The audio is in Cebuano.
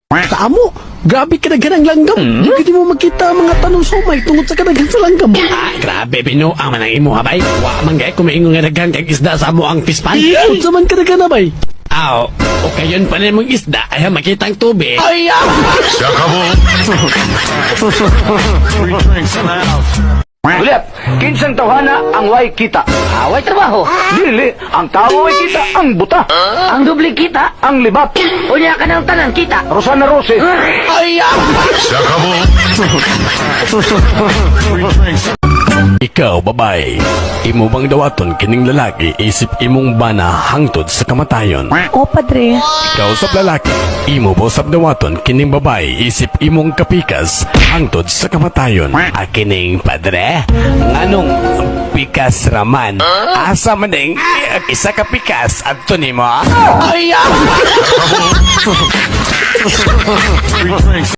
Sa amo, grabe kadaghan ang langgam. Hindi mo makita ang mga tanom sumay tungod sa kadaghan sa langgam. Ah, grabe binuang man ang imo, ha, bay. Wa man gay kumiingon nga daghan kag isda sa amo ang fish pond. Unsa man kadaghan na, bay? Aw, o kayon pa na mong isda ay makita ang tubig. Ay, ah! Ulit, kinsang tawhana ang way kita? Away trabaho. Dili, ang tao way kita, ang buta. Ang doble kita. Ang libat. Unya ka ng tanan kita. Rosana Rose. Ay, ah! Ikaw, babae, imo bang dawaton kining lalaki isip imong bana hangtod sa kamatayon? O, padre. Ikaw sab lalaki, imo ba sab dawaton kining babae isip imong kapikas hangtod sa kamatayon? Akining padre, nganong pikas raman? Asa man ning isa ka pikas adto nimo? Ay, ah!